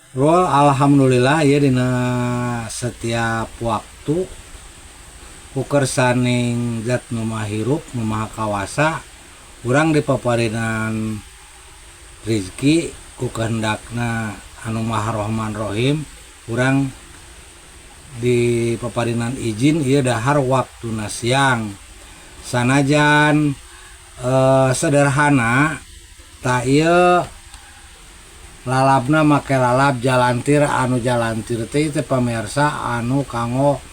Rul, alhamdulillah ya, dina setiap waktu ku kersaning Zat nu Maha Hirup, nu Maha Kawasa, urang dipaparinan rizki. Ku kehendakna anu Maha Rahman Rohim, urang dipaparinan izin ieu dahar waktuna siang, sanajan sederhana. Tah, ieu lalabna make lalab jalantir. Anu jalantir teh teh, pamirsa, anu kanggo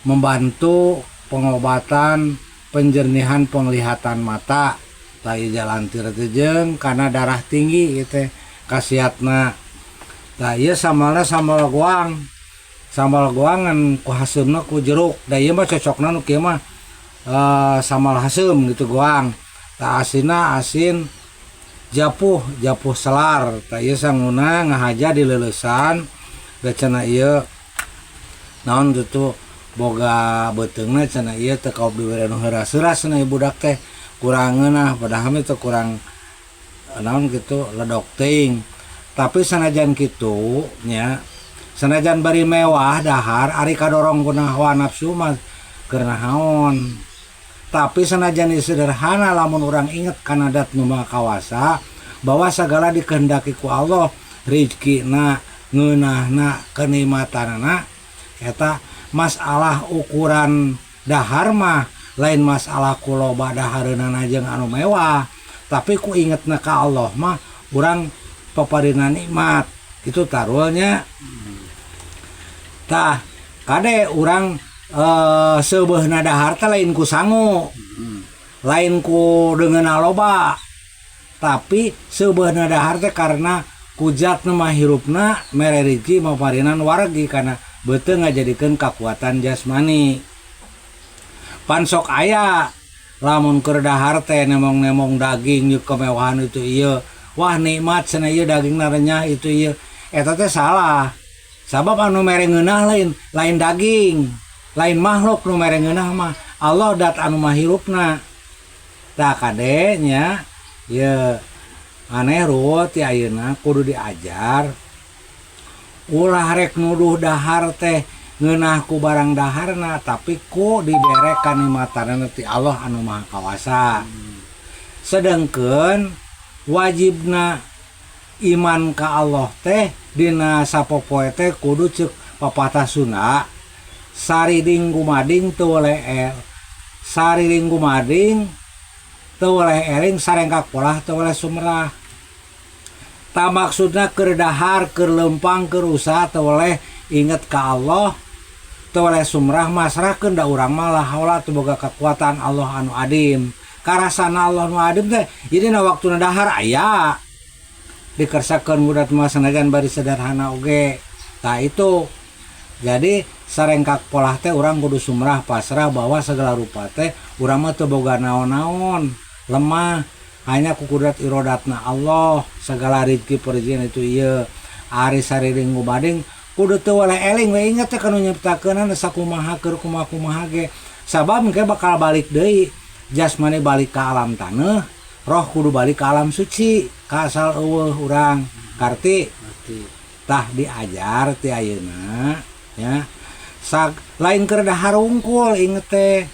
membantu pengobatan penjernihan penglihatan mata. Tah, ieu jalantir teh jeung kana darah tinggi ieu teh khasiatna. Tah, ieu sambalna sambal goang, sambal goang ngan ku haseumna ku jeruk da ieu mah cocokna nu kieu mah, sambal haseum gitu goang. Tah, asinna asin japuh, japuh selar. Tah, ieu sanguna ngahaja dileulesan da cenah ieu naon gitu, boga beuteungna cenah ieu teu kaop dibere nu heuras-heuras cenah ieu budak teh, kurang ngeunah, padahal mah teu kurang naon gitu, ledok teuing. Tapi sanajan kitu nya, sanajan bari mewah dahar, ari kadorong kuna hawa nafsu mah keur naon. Tapi sanajan ieu sederhana, lamun urang inget kana Dat nu Maha Kawasa bahwa sagala dikehendaki ku Allah, rizkina, ngeunahna, kenikmatanna, eta masalah ukuran dahar mah lain masalah ku loba dahareunana jeung anu mewah, tapi ku ingetna ka Allah mah urang paparina nikmat itu tarulnya. Tah, kade urang seubeuhna dahar teh lain ku sangu, lain ku deungeunna loba, tapi seubeuhna dahar teh karena ku Zat nu Maha Hirupna mere rezeki, maparinan wargi kana beuteung, ngajadikeun kakuatan jasmani. Pan sok aya lamun keur dahar teh nemong-nemong daging jeung kemewahan itu ieu, wah, nikmat cenah ieu, dagingna renyah itu ieu. Eta teh salah, sabab anu mere ngeunah lain lain daging, lain makhluk. Nu mere ngeunah mah Allah, Dat anu Maha Hirupna. Tah, kade nya, ye aneh ruwet ti ayeuna kudu diajar ulah rek nuduh dahar teh ngeunah ku barang daharna, tapi ku dibere kanikmatanna ti Allah anu Maha Kawasa. Sedengkeun wajibna iman ka Allah teh dina sapopoe teh kudu, ceuk papatah Sunda, sariding gumading teu weleh, sariring gumading teu weleh eling, sarengkak polah teu weleh sumrah. Tah, maksudna keur dahar, keur leumpang, keur usaha teu weleh inget ka Allah, teu weleh sumrah, masrahkeun, da urang mah la haula, teu boga kekuatan, Allah anu adim. Karasana Allah nu adim teh jadi na waktuna dahar aya dikersakeun budak mah, sanajan bari sederhana oge. Tah, itu jadi sarengkak polah teh urang kudu sumrah pasrah bahwa segala rupa teh urang mah teu boga naon-naon, lemah, hanya ku kudrat irodatna Allah segala rezeki perizinan itu ieu. Ari sariring gumading kudu teu weleh eling we, inget teh kanu nyiptakeunana sakumaha keur kumaha-kumaha ge, sabab engke bakal balik deui, jasmani balik ke alam taneuh, roh kudu balik ke alam suci, ka asal euweuh urang karti. Ngerti. Tah, diajar ti ayeuna ya. Lain keur dahar wungkul inget teh.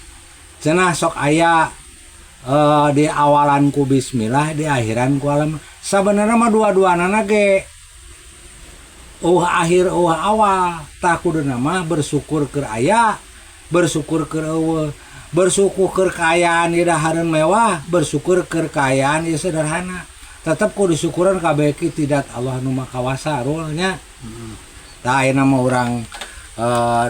Cenah sok aya di awalan ku bismillah, di akhiran ku alam. Sabenerna mah dua-duanana ge euweuh akhir, euweuh awal. Tah, kuduna mah bersyukur keur aya, bersyukur keur euweuh, bersyukur keur kaayaan ieu dahareun mewah, bersyukur keur kaayaan ieu sederhana, tetep kudu syukuran kabeh ki ti Dat Allah nu Maha Kawasa rulnya. Tah, ayeuna mah urang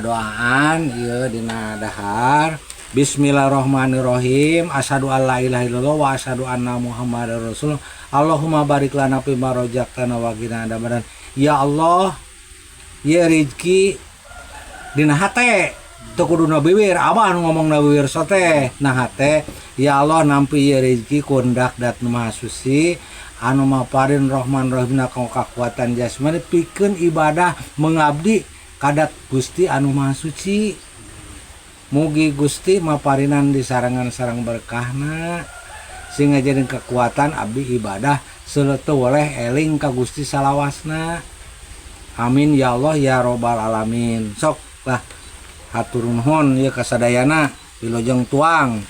doaan ieu dina dahar. Bismillahirrahmanirrahim. Asyhadu an la ilaha illallah wa asyhadu anna Muhammadar Rasulullah. Allahumma barik lana fima razaqtana wa qina adzabannar. Ya Allah, ieu rezeki dina hate, teu kudu na bibir, abah nu ngomong na bibir sote na hate. Ya Allah, nampi ieu rezeki kehendak Dat nu Maha Suci anu maparin Rahman Rahimna kanggo kakuatan jasmani pikeun ibadah mengabdi kadat Gusti anu Maha Suci. Mugi Gusti maparinan disarengan sareng berkahna sehingga jadi kekuatan abdi ibadah. Teu boleh eling ka Gusti salawasna. Amin ya Allah ya robbal alamin. Sok lah, hatur nuhun ieu kasadayana, wilujeng tuang.